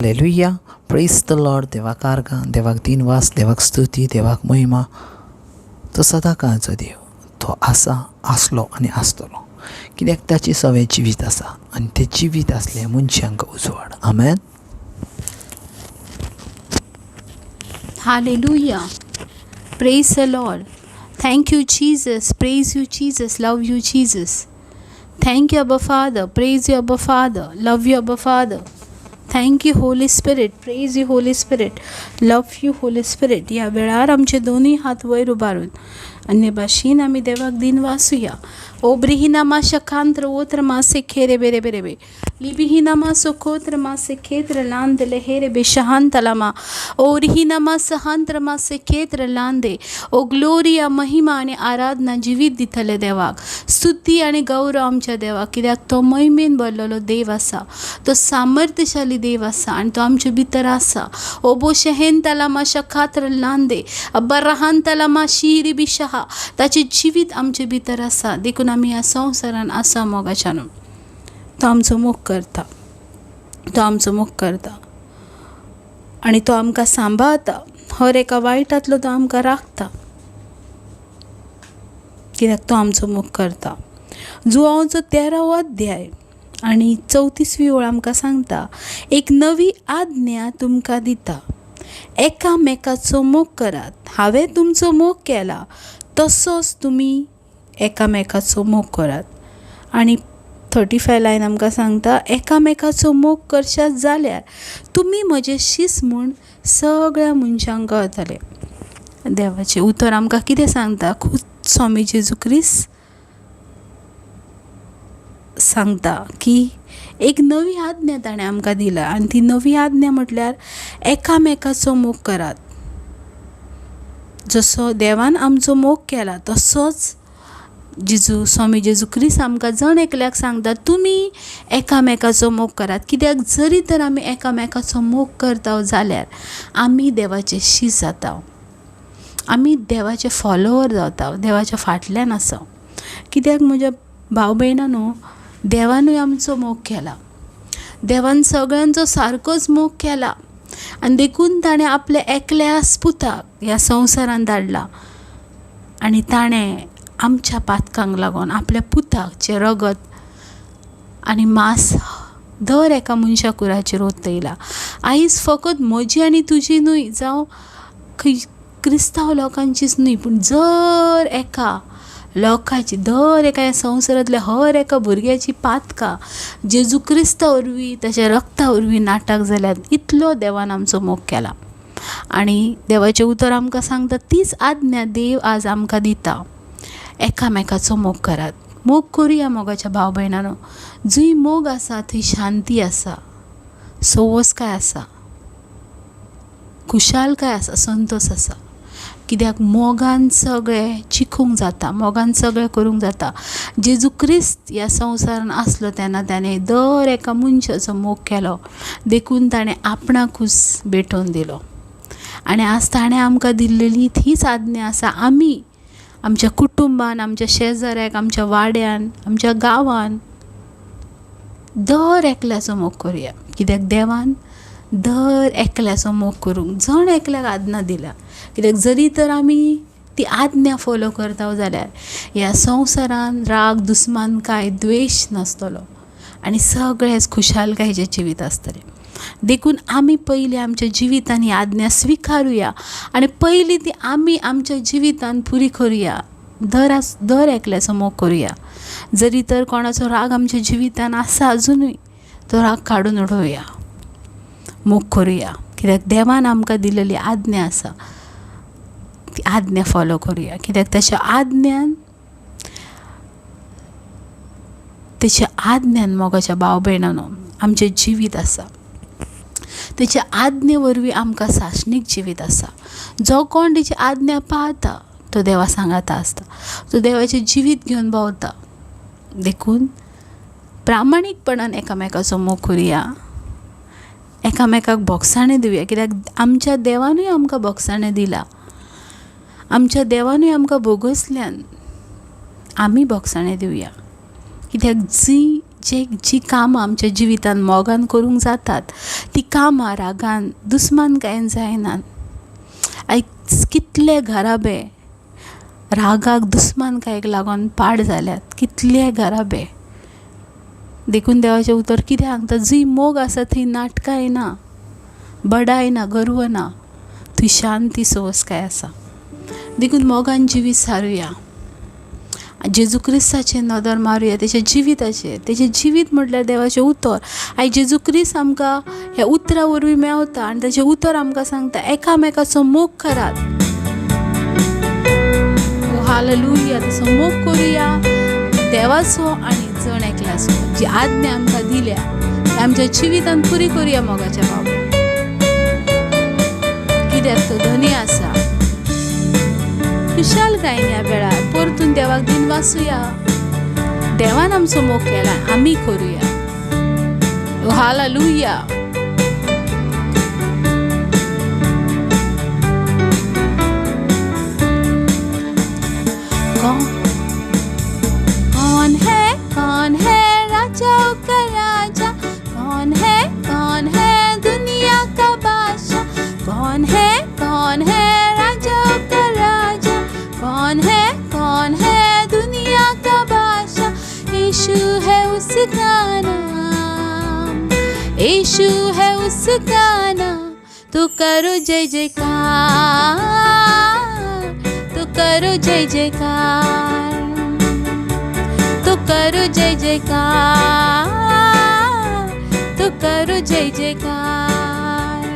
Hallelujah, प्रेज the Lord. देवाक आर्गां, देवाक दिनवास, देवाक स्तुती, देवाक महिमा. तो सदां काळचो देव, तो आसा, आसलो आनी आसतलो, कित्याक ताचें सगळें जिवीत आसा आनी तें जिवीत आसलें मनशांक उजवाड. आमेन. Hallelujah. Praise the Lord. Thank you, Jesus. Praise you, Jesus. Love you, Jesus. Thank you, Abba Father. Praise you, Abba Father. Love you, Abba Father. Thank you, Holy Spirit. Praise you, Holy Spirit. Love you, Holy Spirit. ह्या वेळार आमचे दोनूय हात वयर उबारून अन्य भाशेन आमी देवाक दिनवासुया. ओ ब्रिहिनामा शकांत्र ओत्र मासे खेरे बेरे बेरे बे लिबिहिनामा सोकोत्र मासे खेत्र लांद लेहेरे बे शहांतलामा ओ रिहिनामा सहांत्र मासे खेत्र लांदे. ओ ग्लोरिया, महिमा आनी आराधना जिवीत दितले देवाक. स्तुती आनी गौरव आमच्या देवाक, कित्याक तो महिमेन भरलेलो देव आसा, तो सामर्थ्यशाली देव आसा आनी तो आमचे भितर आसा. ओ बो शहेन तलामा शखात्र लांदे अब्बा तलामा शिरी बिशहा. ताचें जिवीत आमचे भितर आसा, देखून आमी ह्या संवसारान आसा. मोगाच्यान तो आमचो मोग करता, तो आमचो मोग करता आनी तो आमकां सांबाळता. हर एका वायटांतलो तो आमकां राखता, कित्याक तो आमचो मोग करता. जुवांवचो 13वो अध्याय आनी 34वी ओळ आमकां सांगता, एक नवी आज्ञा तुमकां दिता, एकामेकाचो मोग करात. हांवें तुमचो मोग केला तसोच तुमी एकामेकाचो मोग करात. आनी 35 लायन आमकां सांगता, एकामेकाचो मोग करशात जाल्यार तुमी म्हजे शीस म्हूण सगळ्या मनशांक कळतलें. देवाचें उतर आमकां कितें सांगता? खूद स्वामी जेजू क्रिस्त सांगता की एक नवी आज्ञा ताणें आमकां दिला आनी ती नवी आज्ञा म्हटल्यार एकामेकाचो मोग करात. जसो देवान आमचो मोग केला तसोच जेजू, स्वामी जेजू क्रिस्त आमकां जण एकल्याक सांगता, तुमी एकामेकाचो मोग करात. कित्याक जरी तर आमी एकामेकाचो मोग करता जाल्यार आमी देवाचे शीस जाता, आमी देवाचे फॉलोवर जाता, देवाच्या फाटल्यान आसा. कित्याक म्हज्या भाव भयणां, देवानूय आमचो मोग केला, देवान सगळ्यांचो सारकोच मोग केला आनी देखून ताणें आपल्या एकल्या पुताक ह्या संवसारान धाडला आनी ताणें आमच्या पातकांक लागून आपल्या पुताचें रगत आनी मांस दर एका मनशा कुराचेर ओतयला. आयज फकत म्हजी आनी तुजी न्हय, जावं खंय क्रिस्तांव लोकांचीच न्हय, पूण जर एका लोकांची, दर एका ह्या संवसारांतल्या हर एका भुरग्याची पातकां जेजू क्रिस्ता वरवीं, ताच्या रक्ता वरवीं नाटक जाल्यात. इतलो देवान आमचो मोग केला आनी देवाचें उतर आमकां सांगता तीच आज्ञा देव आज आमकां दिता, एकामेकाचो मोग करात. मोग करुया मोगाच्या भाव भयणांनो. जंय मोग आसा थंय शांती आसा, सवोसकाय आसा, खुशालकाय आसा, संतोश आसा. कित्याक मोगान सगळें चिकूंक जाता, मोगान सगळें करूंक जाता. जेजू क्रिस्त ह्या संवसारान आसलो तेन्ना ताणें दर एका मनशाचो मोग केलो, देखून ताणें आपणाकूच भेटोवन दिलो. आनी आज ताणें आमकां दिल्लेली तीच आज्ञा आसा, आमी आमच्या कुटुंबान, आमच्या शेजाऱ्याक, आमच्या वाड्यान, आमच्या गांवान दर एकल्याचो मोग करुया. कित्याक देवान दर एकल्याचो मोग करूंक जण एकल्याक आज्ञा दिल्या. कित्याक जरी तर आमी ती आज्ञा फॉलो करता जाल्यार ह्या संवसारान राग, दुस्मानकाय, द्वेश नासतलो आनी सगळेच खुशालकायेचें जिवीत आसतलें. देखून आमी पयलीं आमच्या जिवितान ही आज्ञा स्विकारुया आनी पयलीं ती आमी आमच्या जिवितान पुरी करुया. दर एकल्याचो मोग करुया. जरी तर कोणाचो राग आमच्या जिवितान आसा अजुनूय, तो राग काडून उडोवया, मोग करुया. कित्याक देवान आमकां दिलेली आज्ञा आसा, ती आज्ञा फॉलो करुया. कित्याक ताच्या आज्ञान, ताच्या आज्ञान मोगाच्या भाव भयणांनो आमचें जिवीत आसा. तेच्या आज्ञे वरवीं आमकां सासणीक जिवीत आसा. जो कोण तेची आज्ञा पाळता तो देवा सांगाता आसता, तो देवाचें जिवीत घेवन भोंवता. देखून प्रामाणीकपणान एकामेकाचो मोग करुया, एकामेकाक भोगसाणें दिवया. कित्याक आमच्या देवानूय आमकां भोगसाणें दिलां, आमच्या देवानूय आमकां भोगसल्यान आमी भोगसाणें दिवया. कित्याक जी जे जीं कामां आमच्या जिवितान मोगान करूंक जातात तीं कामां रागान दुस्मानकायेन जायनात. आयज कितले घराबे रागाक दुस्मानकायेक लागून पाड जाल्यात, कितले घराबे. देखून देवाचें उतर कितें सांगता, जंय मोग आसा थंय नाटकां ना, बडाय ना, गर्व ना, थंय शांती सवसकाय आसा. देखून मोगान जिवीत सारुया, जेजू क्रिस्ताचेर नदर मारुया, तेच्या जिविताचेर. तेजें जिवीत म्हटल्यार देवाचें उतर. आयज जेजू क्रिस्त आमकां ह्या उतरा वरवीं मेवता आनी तेजें उतर आमकां सांगता एकामेकाचो मोग करात. हालेलुया. तसो मोग करुया देवाचो आनी जण एकल्याचो. जी आज्ञा आमकां दिल्या ती आमच्या जिवितान पुरी करुया मोगाच्या बाबा, कित्याक तो धनी आसा. खुशालकायेन ह्या वेळार परतून देवाक दिनवासुया. देवान आमचो मोग केला, आमी करुया. हालेलुया. कौन है, कौन है राजाओं का राजा, कौन है, कौन है दुनिया का बादशाह, कौन है, कौन है राजाओं का राजा, कौन है, कौन है दुनिया का बादशाह। यीशु है उसका नाम, यीशु है उसका नाम। तू करो जय जयकार, तू करो जय जयकार, तू करो जय जयकार, तू करो जय जयकार।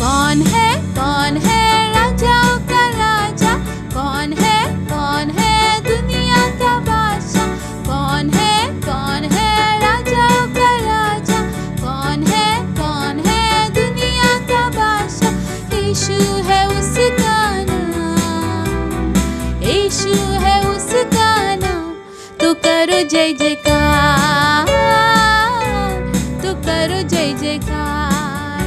कौन है, कौन है राजाओं का राजा, कौन है, कौन है दुनिया का बादशाह, कौन है, कौन है राजाओं का राजा, कौन है, कौन है दुनिया का बादशाह। यीशु है उसका नाम, यीशु है उसका नाम। तू करो जय जयकार, तू करो जय जयकार,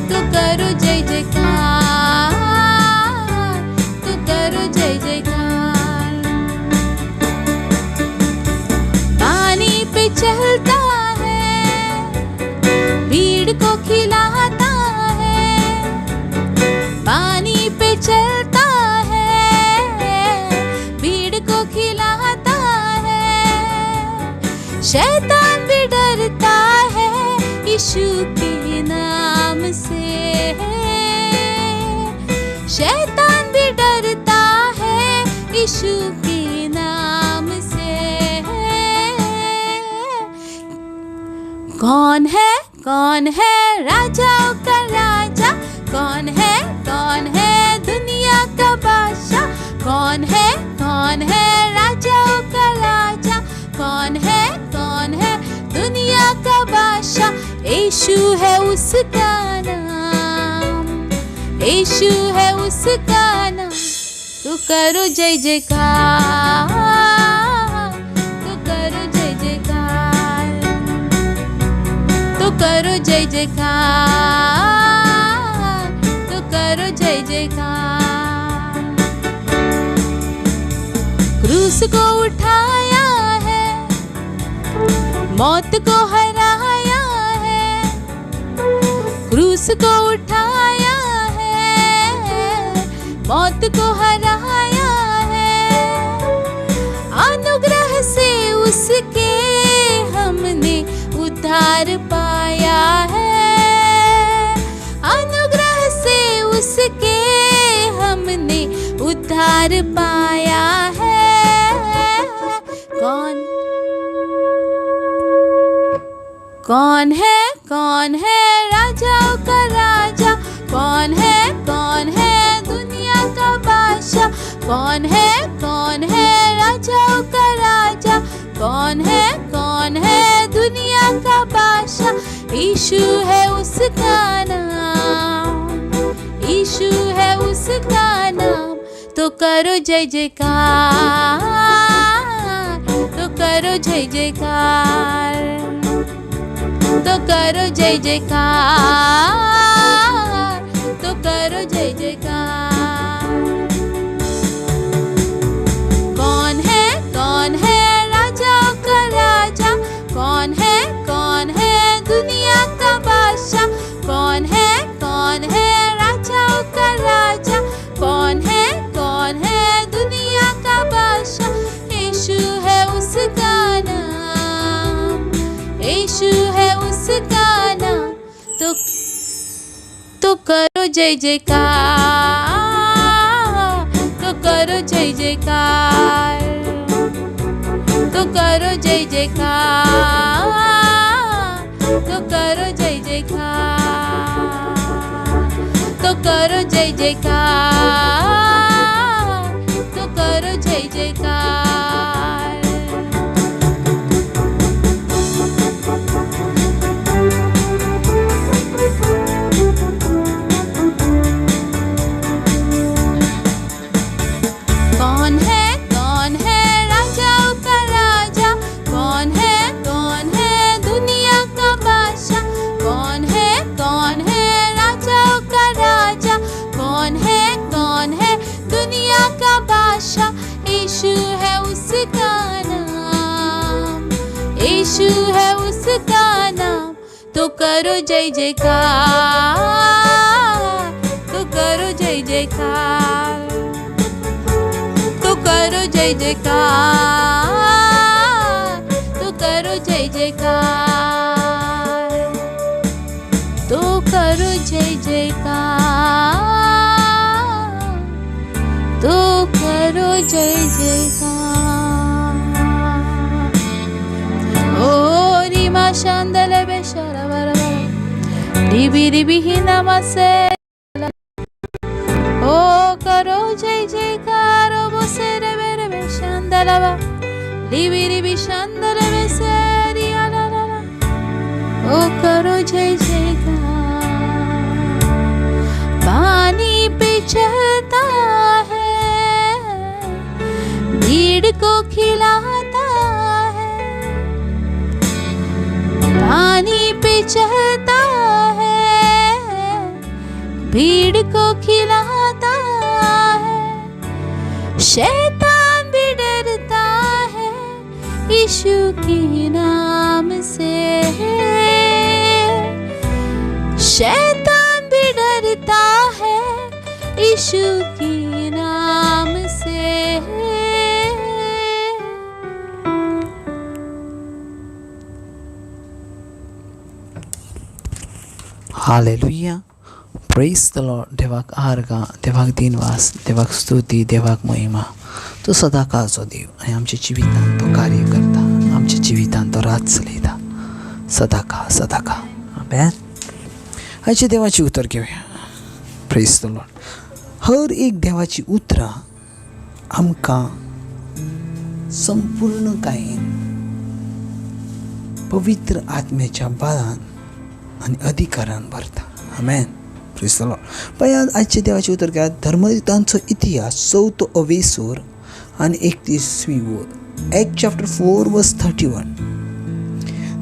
तू करो जय जयकार, तू करो जय जयकार। पानी पे चलता है, भीड़ को खिलाता है, पानी पे चलता है, भीड़ को खिलाता है, शैतान भी डरता है यीशु के नाम से, शैतान भी डरता है यीशु के नाम से। कौन है, कौन है राजाओं का राजा, कौन है, कौन है दुनिया का बादशाह, कौन है, कौन है राजाओं का राजा, कौन है, कौन है दुनिया का बादशाह। यीशु है उसका नाम, यीशु है उसका नाम। तू करो जय जयकार, तू करो जय जयकार, तू करो जय जयकार, तू करो जय जयकार। क्रूस को उठाया है, मौत को हराया है, क्रूस को उठाया है, मौत को हराया है, अनुग्रह से उसके हमने उद्धार पाया है, अनुग्रह से उसके हमने उद्धार पाया है। कौन, कौन है, कौन है राजाओं का राजा, कौन है, कौन है दुनिया का बादशाह, कौन है, कौन है राजाओं का राजा, कौन है, कौन है दुनिया का बादशाह। यीशु है उसका नाम, यीशु है उसका नाम। तो करो जय जयकार, तो करो जय जयकार, तो करो जय जयकार, तो करो जय जयकार। कौन है, कौन यीशु है उसका नाम। तो करो जय जयकार, तो करो जय जयकार, तो करो जय जयकार, तो करो जय जयकार, तो करो जय जयकार, तो करो जय जयकार। कौन है, कौन है राजाओं का राजा, कौन है, कौन है दुनिया का बादशाह, कौन है, कौन है राजाओं का राजा, कौन है, कौन है दुनिया का बादशाह। यीशु है उसका नाम, यीशु है उसका नाम। तो करो जय जयकार, तो करो जय जयकार, तो करो जय जयकार, तो करो जय जयकार, तो करो जय जयकार, तो करो जय जयकार। ओ रिमा शांदल बेशरा बरा रिबी रिबी ही नमसे, ओ करो जय जयकार, ओ बोसे रे बे रे बे शांदलवा रिबी रिबी शांदल बे से रिया ला ला ला, ओ करो जय जयकार। पानी पे चलता है, भीड़ को खिलाता है, पानी पे चलता है, भीड़ को खिलाता है, शैतान भी डरता है यीशु के नाम से, शैतान भी डरता है यीशु के नाम से। हालेलुया, प्रेज the Lord. देवाक आर्गां, देवाक दिनवास, देवाक स्तुती, देवाक महिमा। तो सदां काळचो देव आनी आमच्या जिवितांत तो कार्य करता, आमच्या जिवितांत तो रात चलयता सदां काळ सदां काळ. आमेन. आयचें देवाचें उतर घेवया. Praise the Lord. हर एक देवाचीं उतरां आमकां संपूर्णकायेन पवित्र आत्म्याच्या बळान आनी अधिकारान भरता. आमेन. Praise the Lord. पळयात आजचें देवाचें उतर घेयात. धर्मयुतांचो इतिहास चवथो अवेसूर आनी 31वी ओळ, Act chapter 4 verse 31.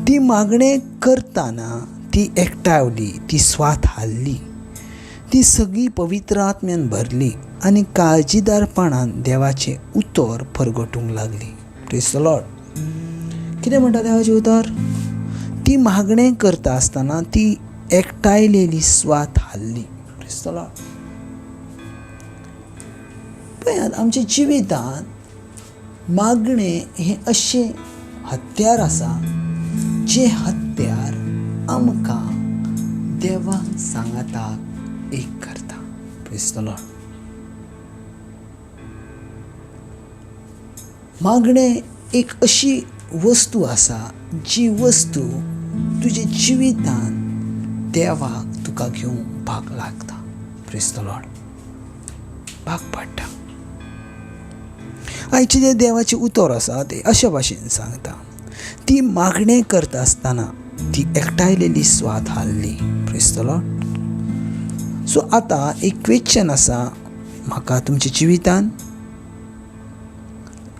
ती मागणें करतना ती एकठावली, ती स्वात हाडली, ती सगळी पवित्र आत्म्यान भरली आनी काळजीदारपणान देवाचें उतर परगटूंक लागली. Praise the Lord. कितें म्हणटा देवाचें उतर? ती मागणें करता आसतना ती एकठायलेली स्वात हाडली. Praise the Lord. पळयात आमच्या जिवितांत मागणें हें अशें हत्यार आसा जें हत्यार आमकां देवा सांगाताक एक करता. Praise the Lord. मागणें एक अशी वस्तू आसा जी वस्तू तुज्या जिवितांत देवाक तुका घेवपाक लागता. Praise the Lord. भाग पडटा. आयचें जें देवाचें उतर आसा तें अशे भाशेन सांगता, ती मागणें करता आसतना ती एकठायलेली स्वात हाडली. Praise the Lord. सो आतां एक क्वेश्चन आसा म्हाका तुमच्या जिवितान,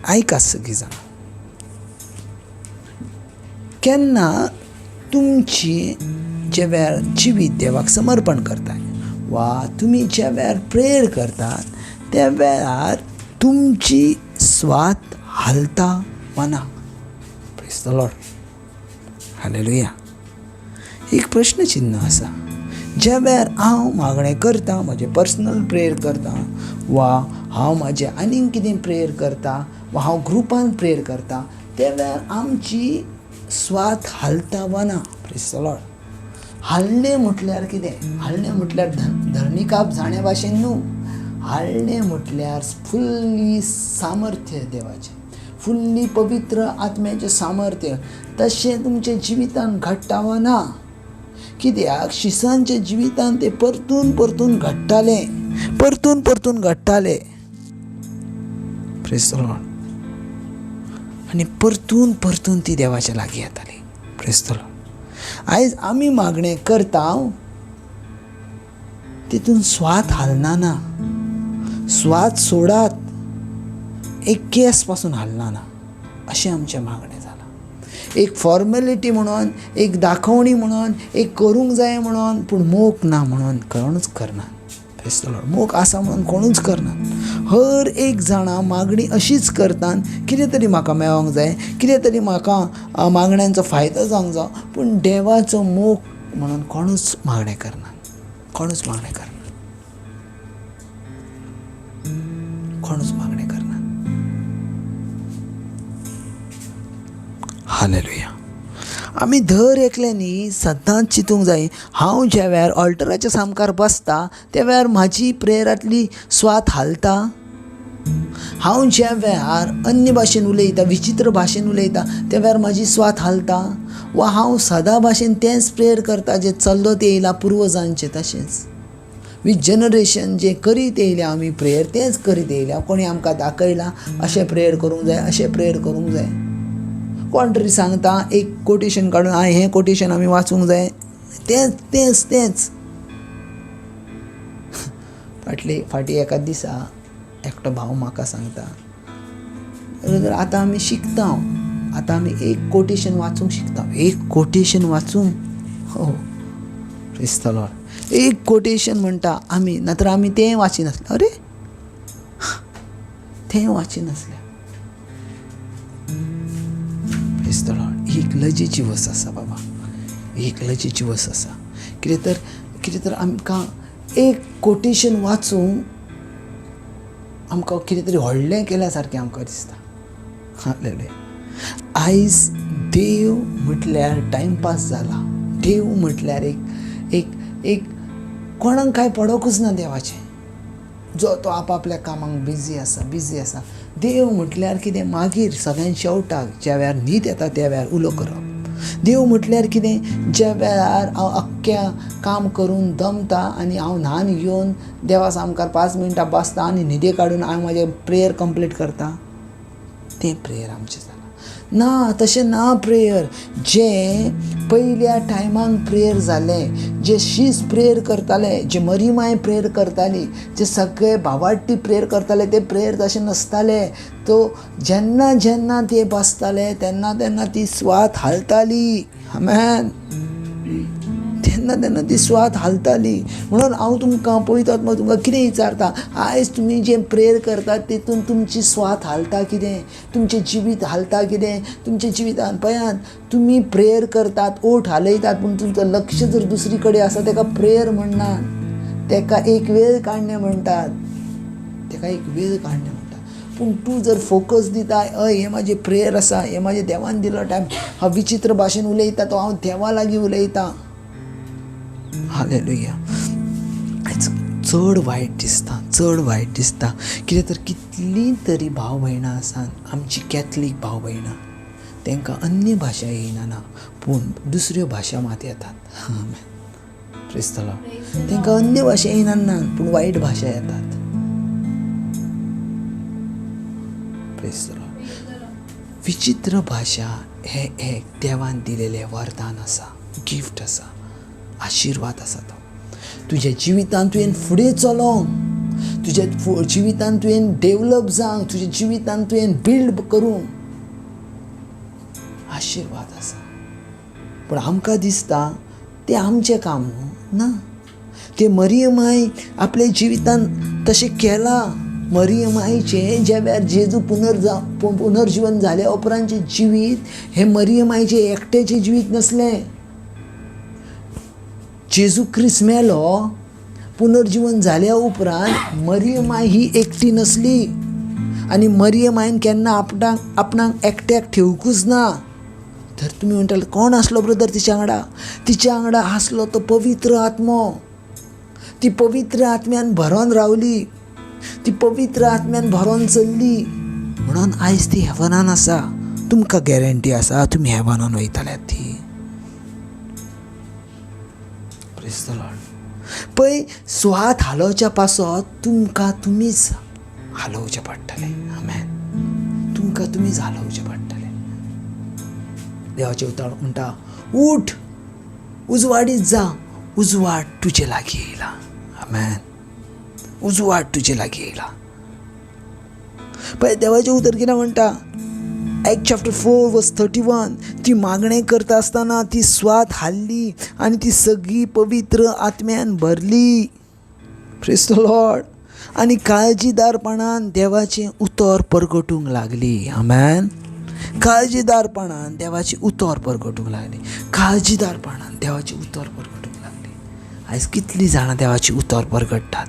आयकात सगळीं जाणां, केन्ना तुमची जे वेळार जिवीत देवाक समर्पण करताय वा तुमी ज्या वेळार प्रेयर करतात त्या वेळार तुमची स्वात हालता वा ना? Praise the Lord. हालेलुया. एक प्रश्न चिन्ह आसा. ज्या वेळार हांव मागणें करता, म्हजें पर्सनल प्रेयर करता वा हांव म्हाजें आनीक कितें प्रेयर करता वा हांव ग्रुपान प्रेयर करता, त्या वेळार आमची स्वात हालता वा ना. Praise the Lord. हालणें म्हटल्यार कितें? हालणें म्हटल्यार धरणीकाप जाण्या भाशेन न्हू. हालणें म्हटल्यार फुल्ली सामर्थ्य देवाचें, फुल्ली पवित्र आत्म्याचें सामर्थ्य तशें तुमच्या जिवितान घडटा वा ना. कित्याक शिसांच्या जिवितान ते परतून परतून घडटालें, परतून परतून घडटालें. Praise the Lord. आनी परतून परतून ती देवाच्या लागीं येताली. Praise the Lord. आयज आमी मागणें करता तितून स्वात हालना ना, स्वात सोडात, एक केस पासून हालना ना अशें आमचें मागणें जालां. एक फॉर्मेलिटी म्हणून, एक दाखोवणी म्हणून, एक करूंक जाय म्हणून, पूण मोग ना म्हणून कोणूच करना. Praise the Lord. मोग आसा म्हणून कोणूच करना. हर एक जाणा मागणी अशीच करता, कितें तरी म्हाका मेळोंक जाय, कितें तरी म्हाका मागण्यांचो फायदो जावंक जाय, पूण देवाचो मोग म्हणून कोणूच मागणें करना, कोणूच मागणें करना, कोणूच मागणें करना. हालेलुया. आमी दर एकल्यांनी सदांच चिंतूंक जाय, हांव ज्या वेळार ऑल्टराच्या सामकार बसता त्या वेळार म्हाजी प्रेयरांतली स्वात हालता. हांव ज्या वेळार अन्य भाशेन उलयता, विचित्र भाशेन उलयता त्या वेळार म्हाजी स्वात हालता, वा हांव सदां भाशेन तेंच प्रेयर करता जें चल्लत येयलां पुर्वजांचें, तशेंच विथ जनरेशन जें करीत येयल्या आमी प्रेयर तेंच करीत येयल्या. कोणी आमकां दाखयलां अशें प्रेयर करूंक जाय, अशें प्रेयर करूंक जाय. कोण तरी सांगता एक कोटेशन काडून, आ हें कोटेशन आमी वाचूंक जाय, तेंच तेंच तेंच. फाटली फाटीं एका दिसा एकटो भाव म्हाका सांगता, आतां आमी शिकता, आतां आमी एक कोटेशन वाचूंक शिकता, एक कोटेशन वाचूंक. हो, praise the Lord. एक कोटेशन म्हणटा आमी, नातर आमी तें वाचिनासले. अरे तें वाचिनासले. Praise the Lord. एक लजेची वस्त आसा बाबा, एक लजेची वस्त आसा. कितें तर आमकां एक कोटेशन वाचूंक आमकां कितें तरी व्हडलें केल्या सारकें आमकां दिसता. हालेलुया. आयज देव म्हटल्यार टायमपास जाला. देव म्हटल्यार एक एक एक कोणाक कांय पडोकूच ना देवाचें. जो तो आपापल्या कामाक बिजी आसा, बिजी आसा. देव म्हटल्यार कितें, मागीर सगळ्यान शेवटाक ज्या वेळार न्हीद येता त्या वेळार उलो करप. देव म्हटल्यार कितें, ज्या वेळार हांव अख्ख्या काम करून दमता आनी हांव न्हान येवन देवा सामकार 5 मिनटां बसता आनी न्हिदे काडून हांव म्हाजें प्रेयर कंप्लीट करता, तें प्रेयर आमचें जालां ना. तशें ना. प्रेयर जें पयल्या टायमाक प्रेयर जालें, जे शीस प्रेयर करताले, जे मरीमाय प्रेयर करताली, जे सगळे भावाड्डी प्रेयर करताले, ते प्रेयर तशें नासताले. तो जेन्ना जेन्ना ते बसताले तेन्ना तेन्ना ती स्वात हालताली. आमेन. तेन्ना तेन्ना ती स्वात हालताली. म्हणून हांव तुमकां पळयतात, मागीर तुमकां कितें विचारता, आयज तुमी जें प्रेयर करतात तितून तुमची स्वात हालता कितें, तुमचें जिवीत हालता कितें? तुमच्या जिवितान पळयात, तुमी प्रेयर करतात, ओठ हालयतात, पूण तुमचो लक्ष जर दुसरी कडेन आसा तेका प्रेयर म्हणनात, तेका एक वेळ काडणें म्हणटात, तेका एक वेळ काडणें म्हणटात. पूण तूं जर फोकस दिता, हय हें म्हाजें प्रेयर आसा, हें म्हाजें देवान दिलो टायम, हांव विचित्र भाशेन उलयता तो हांव देवा लागीं उलयतां. हालेलुया. आयज चड वायट दिसता, चड वायट दिसता. कितें तर कितलीं तरी भाव भयणां आसात आमची, कॅथलीक भाव भयणां, तांकां अन्य भाशा येयना ना, पूण दुसऱ्यो भाशा मात येतात. Praise the Lord. तांकां अन्य भाशा येयना ना, पूण वायट भाशा येतात. Praise the Lord. विचित्र भाशा हें एक देवान दिलेलें वरदान आसा, गिफ्ट आसा, आशिर्वाद आसा तो. तुज्या जिवितान तुवें फुडें चलोंक, तुज्या जिवितान तुवें डेवलप जावंक, तुज्या जिवितान तुवें बिल्ड करूंक आशिर्वाद आसा. पूण आमकां दिसता तें आमचें काम न्हू ना. तें मरियमाय आपल्या जिवितान तशें केलां. मरियमायचें ज्या वेळार जेजू पुनर्जिवन जाल्या उपरांतचें जिवीत हें मरियमायचें एकट्याचें जिवीत नासलें. जेजू क्रिस्त मेलो, पुनर्जिवन जाल्या उपरांत मरियमाय ही एकटी नसली आनी मरियमायन केन्ना आपणाक एकट्याक ठेवकूच ना. तर तुमी म्हणटाले कोण आसलो ब्रदर तिच्या वांगडा? तिच्या वांगडा आसलो तो पवित्र आत्मो. ती पवित्र आत्म्यान भरोन रावली, ती पवित्र आत्म्यान भरोन चल्ली, म्हणून आयज ती हेवनान आसा. तुमकां गॅरंटी आसा तुमी हेवनान वयतले ती. Praise the Lord. पळय, स्वात हालोवच्या पासत तुमकां तुमीच हालोवचें पडटलें. आमेन. तुमकां तुमीच हालोवचें पडटलें. देवाचें उतर म्हणटा, उठ, उजवाडीत जा, उजवाड तुजे लागीं येयला. आमेन. उजवाड तुजे लागीं येयला. पळय देवाचें उतर कितें म्हणटा, Act chapter 4 verse 31, ती मागणें करता आसतना ती स्वात हाल्ली आनी ती सगळी पवित्र आत्म्यान भरली. Praise the Lord. आनी काळजीदारपणान देवाचें उतर परगटूंक लागली. आमेन. काळजीदारपणान देवाचें उतर परगटूंक लागली. काळजीदारपणान देवाचें उतर परगटूंक लागली. आयज कितलीं जाणां देवाचें उतर परगट्टात?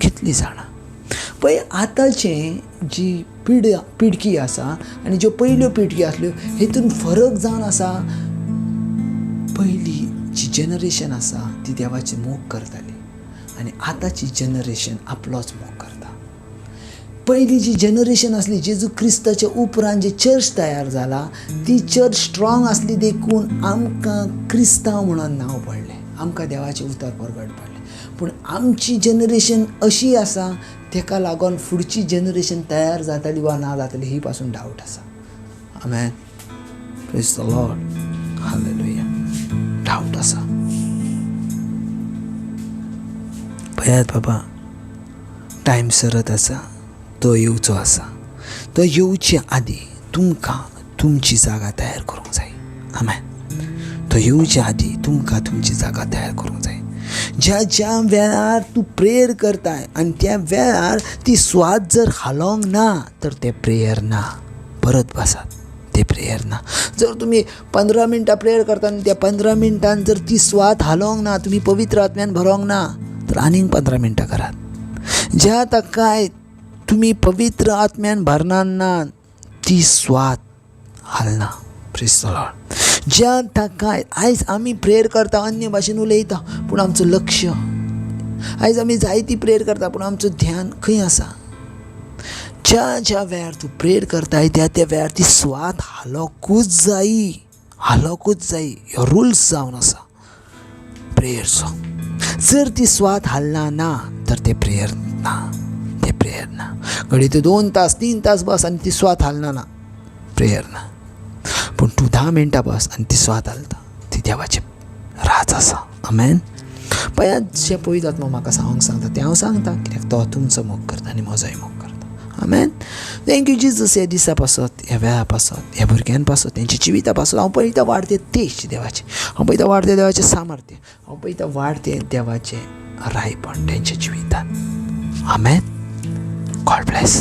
कितलीं जाणां? पळय, आतांचे जी पिडकी आसा आनी ज्यो पयल्यो पिडकी आसल्यो हेतून फरक जावन आसा. पयली जी जनरेशन आसा ती देवाची मोग करताली आनी आतांची जनरेशन आपलोच मोग करता. पयली जी जनरेशन आसली जेजू क्रिस्ताच्या उपरांत जे चर्च तयार जाला ती चर्च स्ट्रॉंग आसली देखून आमकां क्रिस्तांव म्हणून नांव पडलें, आमकां देवाचें उतर परगट पडलें. पूण आमची जनरेशन अशी आसा तेका लागून फुडची जनरेशन तयार जातली वा ना जातली ही पासून डावट आसा. आमेन. Praise the Lord. Hallelujah. Doubt आसा. पळयात बाबा, टायम सरत आसा, तो येवचो आसा. तो येवचे आदीं तुमकां तुमची जागा तयार करूंक जाय. आमेन. तो येवचे आदीं तुमकां तुमची जागा तयार करूंक जाय. ज्या ज्या वेळार तूं प्रेयर करताय आनी त्या वेळार ती स्वाद जर हालोवंक ना तर तें प्रेयर ना. परत बसात, तें प्रेयर ना. जर तुमी 15 मिनटां प्रेयर करता आनी त्या 15 मिनटान जर ती स्वाद हालोवंक ना, तुमी पवित्र आत्म्यान भरोंक ना, तर आनीक 15 मिनटां करात. ज्या ताकाय तुमी पवित्र आत्म्यान भरना ना ती स्वाद हालना. Praise the Lord. ज्या ताकाय आयज आमी प्रेयर करता, अन्य भाशेन उलयता, पूण आमचो लक्ष, आयज आमी जायती प्रेयर करता पूण आमचो ध्यान खंय आसा? ज्या ज्या वेळार तूं प्रेयर करताय त्या त्या वेळार ती स्वाद हालोकूच जायी, हालोकूच जायी. ह्यो रुल्स जावन आसा प्रेयरचो. जर ती स्वाद हालना ना तर तें प्रेयर ना, तें प्रेयर ना. घडये तूं 2 तास 3 तास बस आनी ती स्वाद हालना ना, प्रेयर ना. पूण तूं 10 मिनटां बस आनी ती स्वाद हालता, ती देवाचें राज आसा. आमेन. पळयात, जें पवित्र आत्मा म्हाका सांगूंक सांगता तें हांव सांगता, कित्याक तो तुमचो मोग करता आनी म्हजोय मोग करता. आमेन. Thank you Jesus. ह्या दिसा पासत, ह्या वेळा पासत, ह्या भुरग्यां पासत, तेंच्या जिविता पासत हांव पळयता वाडते तेज देवाचें, हांव पळयता वाडते देवाचें सामर्थ्य, हांव पळयता वाडते देवाचें रायपण तेंच्या जिवितान. आमेन. God bless.